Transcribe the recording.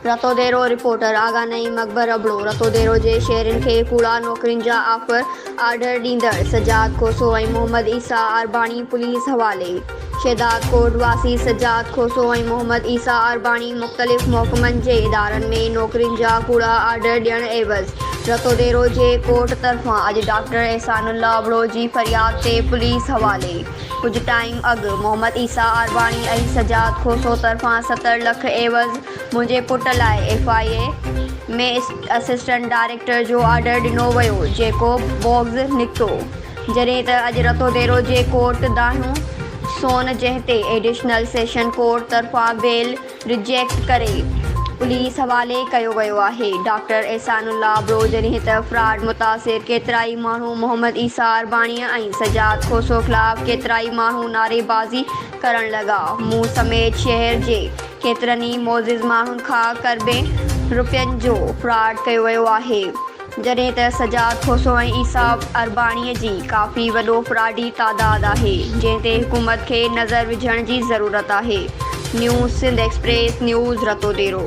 Ratodero, reporter, Agha Naeem Akbar Abro, Ratodero جي شهرين کي ڪوڙا نوڪرين جا آفر آرڊر ڏيندڙ سجاد کوسو ۽ محمد عيسيٰ عرباڻي پوليس حوالي، شهدادڪوٽ واسي سجاد کوسو ۽ محمد عيسيٰ عرباڻي مختلف محڪمن جي ادارن ۾ نوڪرين جا ڪوڙا آرڊر ڏيڻ عيوض رتوديرو جي ڪورٽ طرفان اڄ ڊاڪٽر احسان الله ابڙو جي فرياد تي پوليس حوالي. ڪجهه ٽائيم اڳ محمد عيسيٰ عارباڻي ۽ سجاد کوسو طرفان 70 لک عيوض منهنجي پٽ لاء F I A ۾ assistant director جو آرڊر ڏنو ويو جيڪو بوگز نڪتو جڏهن ته اڄ رتوديرو جي ڪورٽ دانهيون سون جنهن تي ايڊيشنل سيشن ڪورٽ طرفان بيل رجيڪٽ ڪري پوليس حوالي ڪيو ويو آهي. ڊاڪٽر احسان الله ابڙو جڏهن ته فراڊ متاثر ڪيترائي ماڻهو محمد عيسيٰ عرباڻيء ۽ سجاد کوسو خلاف ڪيترائي ماڻهو نعريبازي ڪرڻ لڳا. مون سميت شهر جي ڪيترن ئي معزز ماڻهن کان کربين رپين جو فراڊ ڪيو ويو آهي. جڏهن ته سجاد کوسو ۽ عيسيٰ عرباڻيء جي ڪافي وڏو فراڊي تعداد آهي، جنهن تي حڪومت کي نظر وجهڻ جي ضرورت آهي. New Sindh express news Ratodero.